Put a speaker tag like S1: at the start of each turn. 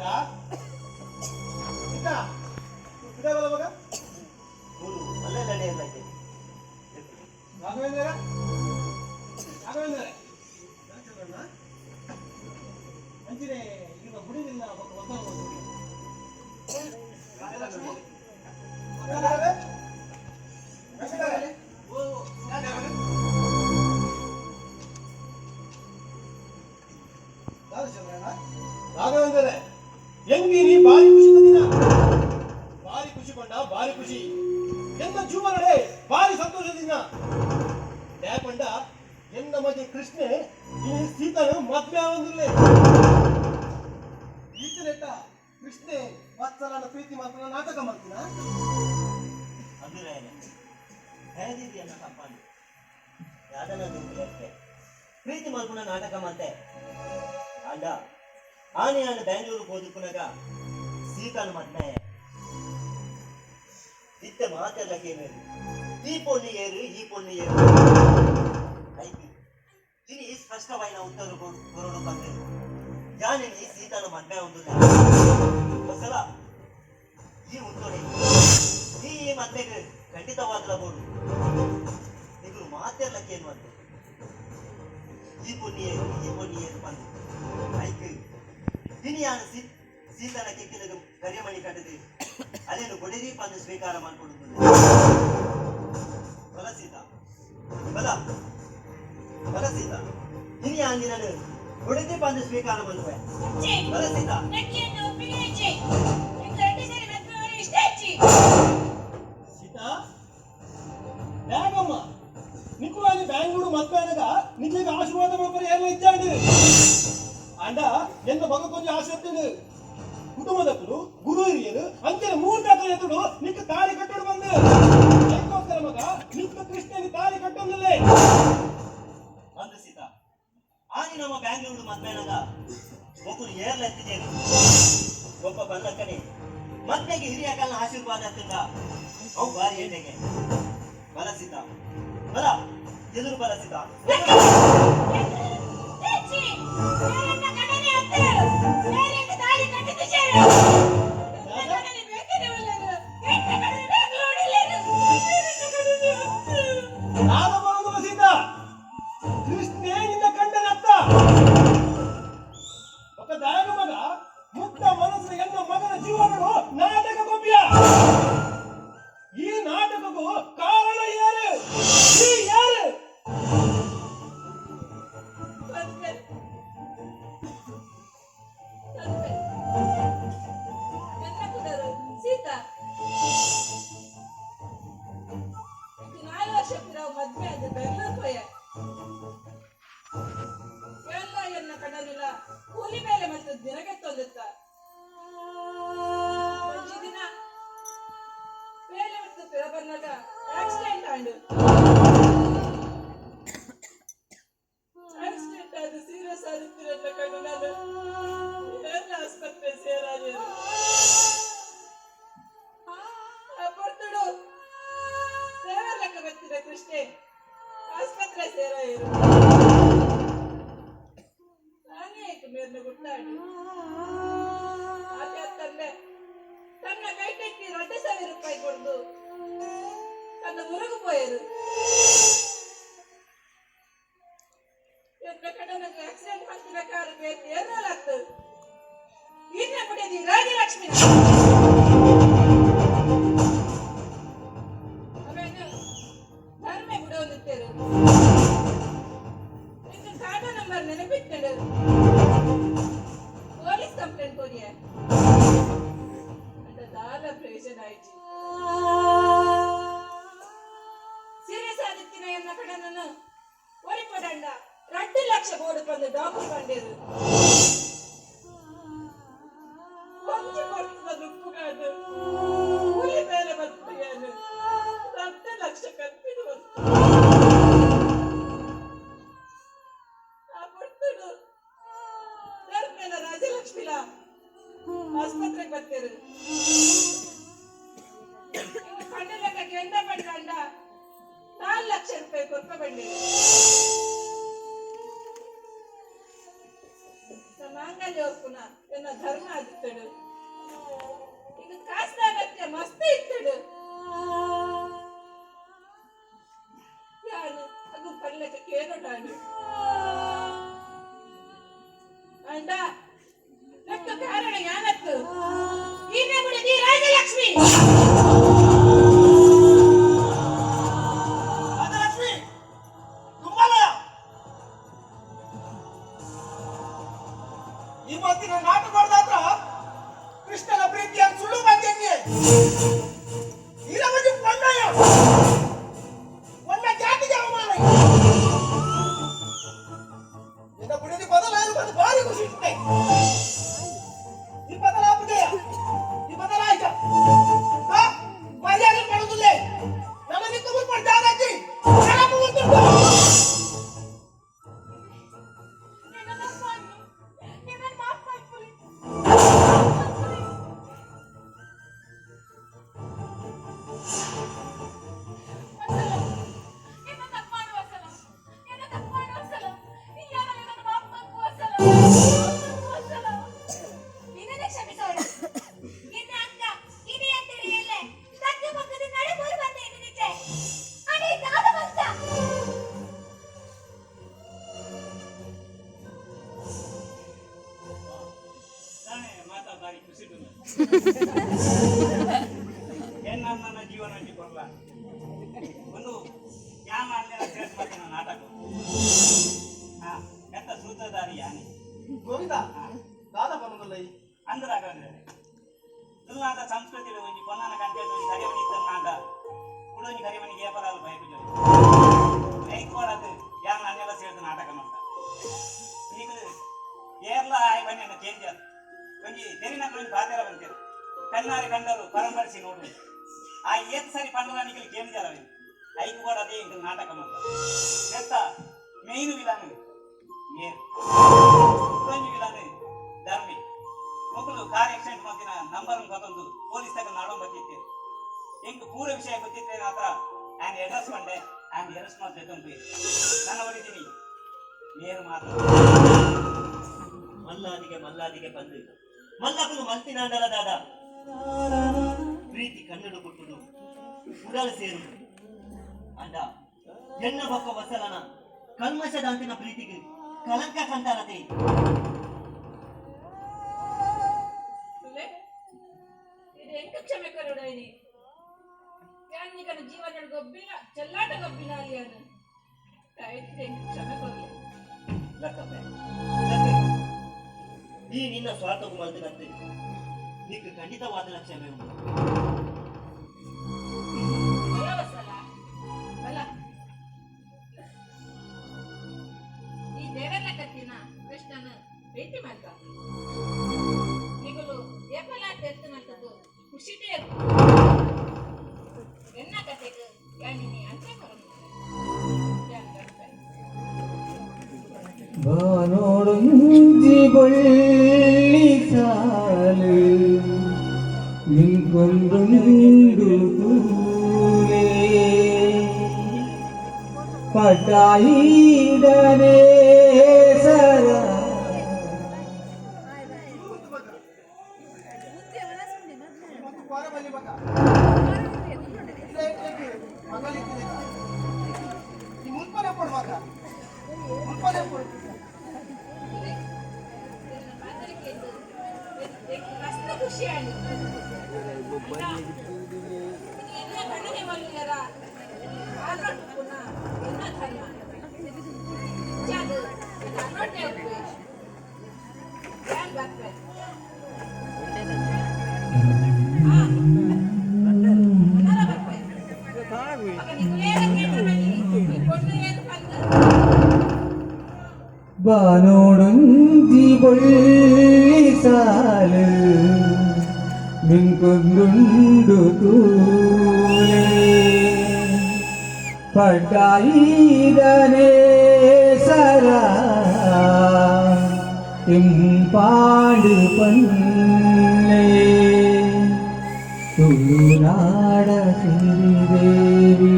S1: ಸೀತಾ, ಸೀತಾ, ಪಿದಾಯಿ ಬಲ ಮಗ.
S2: ಮೂಲು ಅಲ್ಲೇ ನಡೆಯಲಾಗಿದೆ.
S1: ರಾಘವೇಂದ್ರ, ರಾಘವೇಂದ್ರ, ಅಂಚಿನೆ ಈಗ ಗುಡಿನಿಲ್ಲ. ರಾಜಲಕ್ಷ್ಮಿ. ರಾಘವೇಂದ್ರ, ಓ ರಾಘವೇಂದ್ರ, ಎಂಗಿನಿ ಬಾರಿ ಖುಷಿ ದಿನ, ಬಾರಿ ಖುಷಿ ಕೊಂಡ, ಬಾರಿ ಖುಷಿ. ಎನ್ನ ಜೀವನಡೆ ಬಾರಿ ಸಂತೋಷ ದಿನ. ಯಾಕಂಡ ಎನ್ನ ಮಗೆ ಕೃಷ್ಣೆ ಈ ಸೀತನು ಮದ್ವೆ ಆವೊಂದಿಲ್ಲ. ಈತನೆಟ್ಟ ಕೃಷ್ಣೆ ವತ್ಸಲನ ಪ್ರೀತಿ ಮಾತ್ರ ನಾಟಕ ಮಾಡ್ತೀನ.
S2: ಅಂದ್ರೆ ದಯದೀದಿಯನ್ನ ತಪ್ಪಾಂಡು ಯಾದನ ದುಂಬುಲೆತ್ತೆ ಪ್ರೀತಿ ಮಲ್ಪುನ ನಾಟಕ ಮಂತೆ. ಅಂಡ ಆನೆ ಆನೆ ಬ್ಯಾಂಗ್ಳೂರು ಹೋದುಕುನಗ ಸೀತಾನ ಮದ್ಮೆ. ಇತ್ತೆ ಮಾತೆಲ್ಲ ಕೇನೇರು, ಈ ಪೊಣ್ಣು ಏರು, ಈ ಪೊಣ್ಣು ಏರು. ಐತಿ ಇನಿ ಸ್ಪಷ್ಟವಾಯಿನ ಉತ್ತರ ಕೊರಡು ಬಂದ್ರೆ ಯಾನೆ ಈ ಸೀತಾನ ಮದ್ಮೆ ಒಂದು ಹೊಸಲ ಈ ಉತ್ತೊಡೆ ಈ ಈ ಮದ್ಮೆಗೆ ಖಂಡಿತವಾಗ್ಲ ಬೋಡು. ಇದು ಮಾತೆಲ್ಲ ಕೇನುವಂತೆ, ಈ ಪೊಣ್ಣು ಏರು, ಈ ಪೊಣ್ಣು ಏರು ಬಂದು. ಐಕ್ ಇನಿ ಯಾನು ಸೀತನ ಕೆಕ್ಕಿಲಗ ಕರಿಮಣಿ ಕಟ್ಟದೆ ಅದೇನು ಬೊಡೆದಿ ಪಂದು ಸ್ವೀಕಾರ ಮಾಡ್ಕೊಡುದು. ಬಲ ಸೀತಾ, ಬಲ ಬಲ ಸೀತಾ, ಇನಿ ಯಾನ್ ನಿನ್ನನ್ನು ಬೊಡೆದಿ ಪಂದು ಸ್ವೀಕಾರ ಮಲ್ಪುವೆ. ಬಲ ಸೀತಾ.
S3: ನಕ್ಕಿಯನ್ನು ಒಪ್ಪಿಗೆ ಇಜ್ಜಿ. ಎಂಕ್ ರಡ್ಡ್ ಸರಿ ಮದ್ಮೆ ಆವರೆ ಇಷ್ಟ ಇಜ್ಜಿ.
S1: ಸೀತಾ, ಬೇಗಮ್ಮ. ನಿಕ್ಕುಲಾನಿ ಬ್ಯಾಂಗ್ಳೂರು ಮದ್ವೆ ಆನಗ ನಿಕ್ಲೆಗ್ ಆಶೀರ್ವಾದ ಮಲ್ಪರೆ ಏರ್ಲ ಇಜ್ಜಾಂಡ್. ಅಂಡ ಎನ್ನ ಬಗ ಕೊಂಚ ಆಶೀರ್ವಾದ, ಕುಟುಂಬದಕ್ಕಲು, ಗುರು ಹಿರಿಯರು ಅಂಚನೆ ಮೂರ್ತಾಕಲು ಎದುರು ನಿಕ್ಕ ತಾಳಿ ಕಟ್ಟೋಡು ಬಂದು. ಐಕೋಸ್ಕರ ಮಗ, ನಿಕ್ಕ ಕೃಷ್ಣನಿಗೆ ತಾಳಿ ಕಟ್ಟೊಂದಿಲ್ಲ.
S2: ಅಂದು ಸೀತಾ, ಆನಿ ನಮ್ಮ ಬ್ಯಾಂಗ್ಳೂರು ಮದ್ಮೆನಾಗ ಒಬ್ಬರು ಏರ್ಲ ಎತ್ತಿದ್ದೇನೆ. ಒಬ್ಬ ಬಲ್ಲಕ್ಕನೆ ಮದ್ಮೆಗೆ ಹಿರಿಯ ಕಾಲನ ಆಶೀರ್ವಾದ ಆಗ್ತದ. ಅವು ಬಾರಿ ಎಣ್ಣೆಗೆ. ಬಲ ಸೀತಾ, ಬಲ, ಎದುರು ಬಲ ಸೀತಾ.
S3: ಇಜ್ಜಿ. ಮೇರೆನ್ನ ಗಂಡನೇ ಅತ್ತೆ. ಮೇರೆಂಗ್ ತಾಳಿ ಕಟ್ಟಿದಿಜೆರ್. ಎನ್ನ ಗಂಡನೇ ಬೇತೆನೆ ಉಲ್ಲೆರ್. ಎನ್ನ ಗಂಡನೇ ಬೆಂಗಳೂರು ಉಲ್ಲೆರ್. ಮೇರೆನ್ನ ಗಂಡನೇ ಅತ್ತೆ.
S1: ನಾದ ಬರೋದಿಲ್ಲ ಸೀತಾ, ಕೃಷ್ಣೇ ನಿನ್ನ ಕಂಡನತ್ತ. ಒಕ್ಕ ದಾಯಗ ಮಗ, ಮುಕ್ತ ಮನಸ್ಸು ಎನ್ನ ಮಗನ ಜೀವನಡು ನಾಟಕ ಗೊಬ್ಬಿಯ. ಈ ನಾಟಕಕ್ಕೂ ಕಾರಣ ಯಾರು? ಈ ಯಾರು?
S3: ಪನ್ಪೆ. ಪನ್ಪೆ. ಎನ್ನ ಪುದರ್ ಸೀತಾ. ಎಂಕ್ 4 ವರ್ಷ ಪಿರವು ಮದ್ಮೆ ಆದ್ ಬೆಂಗಳೂರು ಪೋಯೆ. ಎಲ್ಲ ಎನ್ನ ಕಡಲಿಲ್ಲ ಕೂಲಿ ಬೇಲೆ ಮಲ್ತ್ ದಿನಗೆತ್ತೊಂದಿತ್ತ. ಒಂಜಿ ದಿನ ಬೇಲೆ ಮಲ್ತ್ ಪಿರ ಬನ್ನಗ ಆಕ್ಸಿಡೆಂಟ್ ಆಂಡ್. ಆಕ್ಸಿಡೆಂಟ್ ಆದ್ ಸೀರಿಯಸ್ ಆದಿತ್ತಿನ ಕಣ್ಣು ಏರ್ಲ ಆಸ್ಪತ್ರೆ ಸೇರಾಜೇರು. ಆ ಪೊರ್ತುಡು ದೇವರ ಲೆಕ್ಕ ಬತ್ತಿನ ಕೃಷ್ಣೆ ಆಸ್ಪತ್ರೆ ಸೇರಾಯರು. ನಾನೇ ಮೇರ್ನ ಗುಟ್ಟಾಡಿ ಆತೆ ತಂದೆ ತನ್ನ ಕೈ ಕಟ್ಟಿ 2000 ರೂಪಾಯಿ ಕೊಡ್ದು ತನ್ನ ಮುರುಗು ಪೋಯರು. ಎನ್ನ ಕಡನಗ ಆಕ್ಸಿಡೆಂಟ್ ಮಾಡ್ತಿನ ಕಾರು ಬೇಕು ಏನಾಗ್ತದೆ. ಇನ್ನ ಬಿಡದಿ ರಾಜಲಕ್ಷ್ಮಿ ಅವೇನು ಧರ್ಮೆ ಬಿಡೋದಿತ್ತೇರು. ಇನ್ನು ಖಾತಾ ನಂಬರ್ ನೆನಪಿಟ್ಟಳು. ಪೊಲೀಸ್ ಕಂಪ್ಲೇಂಟ್ ಕೊರಿಯ ಅಂತ ದಾಲ ಪ್ರಯೋಜನ ಆಯ್ತು. ಸೀರಿಯಸ್ ಆದಿತ್ತಿನ ಎನ್ನ ಕಡನನ್ನು ಒರಿಪದಂಡ 2 ಲಕ್ಷ ಬೋರ್ಡ್ ಬಂದು ಡಾಕ್ಟರ್ ಬಂದಿರು. ಒಂಜಿ ಕೊಡ್ತದ ನುಪ್ಪುಗಾದು ಕೂಲಿ ಬೇಲೆ ಬರ್ತೀಯಾನು 2 ಲಕ್ಷ ಕಟ್ಟಿದು ಬಂತು. ಆ ಪೊರ್ತುಡು ಧರ್ಮೇಲ ರಾಜಲಕ್ಷ್ಮಿಲ ಆಸ್ಪತ್ರೆಗೆ ಬರ್ತೀರು. ಕಣ್ಣು ಲೆಕ್ಕಕ್ಕೆ ಎಂದ ಪಂಡ 4 ಲಕ್ಷ ರೂಪಾಯಿ ಕೊರ್ಪ ಬಂದಿರು. ಮಾಂಗಲ್ಯ. ಒಪ್ಪುನ ಎನ್ನ ಧರ್ಮ ಆದಿತ್ತಡು. ಈಗ ಕಾಸ್ದಾಗತ್ಯ ಮಸ್ತ್ ಇತ್ತಡು. ಯಾನು ಅದು ಪಲ್ಲಕ್ಕೆ ಕೇನೋಡಾಡು. ಅಂಡ ರಕ್ತ ಕಾರಣ ಯಾನತ್ತು ಈನೆ ಬಿಡದಿ ರಾಜಲಕ್ಷ್ಮಿ.
S1: ರಾಜಲಕ್ಷ್ಮಿ ತುಂಬಾಲಯ ಈ ಮಾತಿನ ನಾಟಕ ಮಾಡ್ದಾದ್ರ ಕೃಷ್ಣನ ಪ್ರೀತಿಯ ಸುಳ್ಳು ಬಂದಂಗೆ ಇರವಜಿ ಪಣ್ಣಯ್ಯ ಒಣ್ಣ ಜಾತಿಗೆ ಅವಮಾನ. ನಿನ್ನ ಬುಡಿದಿ ಬದಲಾಯಲು ಬಂದು ಭಾರಿ ಖುಷಿ ಇಷ್ಟೆ. ಈ ಬದಲಾಪುಜಯ ಈ ಬದಲಾಯ್ತ ಮರ್ಯಾದೆ ಪಡೋದಿಲ್ಲ. ನನ್ನ ನಿಕ್ಕ ಮುಲ್ಪ ಜಾಗತಿ
S3: ನನ್ನ ತಪ್ಪಾಗಿ ನಿನ್ನನ್ನು ಮಾಫ್ ಮಾಡ್ಕೊಳ್ಳಿ. ಎನ್ನ ತಪ್ಪು ಮಾಡುವ ಸಲ, ಎನ್ನ ತಪ್ಪು ಮಾಡುವ ಸಲ, ಇಲ್ಲಾಂದ್ರೆ ನನ್ನನ್ನು ಮಾಫ್ ಮಾಡ್ಕುವ ಸಲ, ಮಾಫ್ ಮಾಡ್ಕುವ ಸಲ.
S4: ನಿನ್ನನ್ನು ಕ್ಷಮಿಸೋಣ. ನಿನ್ನ ಅಕ್ಕ ಇನಿ ಅಂತೇಳಿ ಎಲ್ಲೆ ತಕ್ಕ ಪಕ್ಕದ ನಡೆ ಮೂರು ಬಂದ ಎನ್ನಿದ್ದೆ ಅದೇ ದಾದ ಬಂತ.
S5: ನಾನೇ ಮಾತಾ ಬಾರಿ ಖುಷಿ. ಏನ್ ನನ್ನ ಜೀವನ ಅಂಟಿ ಕೊಡ್ಲ ಒಂದು ಯಾನ ಅಲ್ಲೆಲ್ಲ ಸೇರ್ಸ್ ಮಾಡ್ತೀನಿ ನಾಟಕ. ಹಾ, ಎಂತ ಸೂತ್ರಧಾರಿ ಯಾನೆ.
S1: ಗೋವಿಂದ ದಾದ ಬರೋದಿಲ್ಲ.
S5: ಅಂದ್ರೆ ಹಾಗಾದ್ರೆ ತುಳುನಾಡ ಸಂಸ್ಕೃತಿ ಒಂಜಿ ಪೊನ್ನನ ಕಂಟೆ ಒಂಜಿ ಕರಿಮಣಿ ಇತ್ತನ್ನಾಂಡ ಕುಡೊಂಜಿ ಕರಿಮಣಿಗೆ ಏಪಲಾಲು ಬಯಕು ಐಕ್ ಅದು ಯಾನ್ ಅನ್ನೆಲ್ಲ ಸೇರ್ದು ನಾಟಕ ಮಾಡ್ತ. ಈಗ ಏರ್ಲ ಆಯ್ ಬನ್ನಿ ಅನ್ನ ಚೇಂಜ್ ಆದ್ ಒಂಜಿ ತೆರಿನಕ್ಲು ಒಂಜಿ ಪಾತೆರ ಬಂತೇರು ಕಣ್ಣಾರೆ ಕಂಡರು ಪರಂಪರಿಸಿ ನೋಡು. ಆ ಏತ್ ಸರಿ ಪಂಡಲ ನಿಕಲ್ ಚೇಂಜ್ ಅಲ್ಲವೇ ಐಕ್ ಕೂಡ ಅದೇ ಇಂಕ ನಾಟಕ ಮಾಡ್ತ. ನೆತ್ತ ಮೇಯ್ನು ವಿಲಾನ್ ಏರ್ ಕುಡೊಂಜಿ ವಿಲಾನ್ ಧರ್ಮಿ ಮೊದಲು ಕಾರ್ ಆಕ್ಸಿಡೆಂಟ್ ಮಾಡ್ತಿನ ನಂಬರ್ ಗೊತ್ತೊಂದು ಪೊಲೀಸ್ ತಗ ನಾಡೋ ಬತ್ತಿತ್ತು. ಎಂಕ್ ಪೂರ ವಿಷಯ ಗೊತ್ತಿತ್ತೆ ಮಾತ್ರ ಆ್ಯಂಡ್ ಅಡ್ರೆಸ್ ಬಂಡೆ ಆ್ಯಂಡ್ ಅರೆಸ್ಟ್ ಮಾಡ್ಬೇಕು ನನ್ನ ಹೊಡಿತೀನಿ ಮೇರು ಮಾತ್ರ.
S2: ಮಲ್ಲಾದಿಗೆ ಮಲ್ಲಾದಿಗೆ ಬಂದು ಮಲ್ಲಕುಲು ಮಲ್ತಿನಾಂಡಲ ದಾದ ಪ್ರೀತಿ ಕನ್ನಡ ಕೊಟ್ಟುದು ಉಡಲು ಸೇರುದು ಅಂಡ ಎನ್ನ ಬೊಕ್ಕ ವಸಲನ ಕಲ್ಮಶದಾಂತಿನ ಪ್ರೀತಿಗೆ ಕಲಂಕ ಕಂತಾರತೆ.
S3: ಸುಳ್ಳೆ, ಇದು ಎಂಕ ಕ್ಷಮೆ ಕರುಡೈನಿ. ಯಾನ್ನಿಕನ ಜೀವನ ಗೊಬ್ಬಿನ ಚೆಲ್ಲಾಟ ಗೊಬ್ಬಿನ ಅಲಿಯಾನು ದಯವಿಟ್ಟು ಎಂಕ ಕ್ಷಮೆ ಕೊರ್ಲೆ.
S2: ಲಕ್ಕಪ್ಪ ಲಕ್ಕ, ಈ ನಿನ್ನ ಸ್ವಾರ್ಥಕ್ಕೂ ಮಲ್ತಿನತ್ತೆ ನಿಕ್ ಖಂಡಿತವಾದ ಕ್ಷಮೆ ಉಂಟು.
S3: ಬಲ ವಸಲ ಬಲ, ಈ ದೇವರ ಕತ್ತಿನ ಕೃಷ್ಣನ ಪ್ರೀತಿ ಮಾಡ್ತ ನಿಗುಲು ಏಪಲ ತೆತ್ತು ಮಲ್ತದ್ದು ಖುಷಿಟೇ ಇರ್ತು. ಎನ್ನ ಕತೆಗೆ ಯಾನಿನಿ ಅಂಚೆ ಕೊರನು ಯಾನ್ ಬರ್ಪೆ.
S6: ಬಾನೋಡೊಂಜಿ ಬೊಳ್ಳಿ ಸಾಲು ಮಿನ್ಕೊಂದುಂಡು ತೂಲೆ ಪಟಾಯಿದನೆ ಸರ.
S1: ಮತ್ತು ಕ್ವಾರ ಬಲ್ಲಿ ಮಗ ಮಂಗಲಿತ್ತಿದೆ. ಈ ಮುಲ್ಪನೆ ಕೊಡು ಮಗ, ಮುಲ್ಪನೆ ಕೊಡು.
S3: ಮಸ್ತ್ ಖುಷಿ ಆಯ್ತು. ಇದು ಎಲ್ಲ ಗಣನೆ ಮಲ್ಲರ ಆರೋಟ ಎನ್ನ ಧರ್ಮ ಚಾದು ಅರೋಟೆ ಉಪ್ಪು ಯಾನ್ ಬರ್ಪೆ. ಹಾ ಮನರ ಬರ್ಪೆ. ಮಗ ನಿಗುಲೇನ ಕೇಂದ್ರ ಬನ್ನಿ ಪೊಣ್ಣು ಏನು ಬಂದು.
S6: ಬಾನೋಡೊಂಜಿ ಬೊಳ್ಳಿ ಸಾಲು ಮಿಂಕೊಂದುಂಡು ತೂಲೆ ಪಟಾಯಿದನೆ ಸರ ಇಂಪಾಡು ಪನ್ನೆ ತುಳುನಾಡ ಸಿರಿದೇವಿ.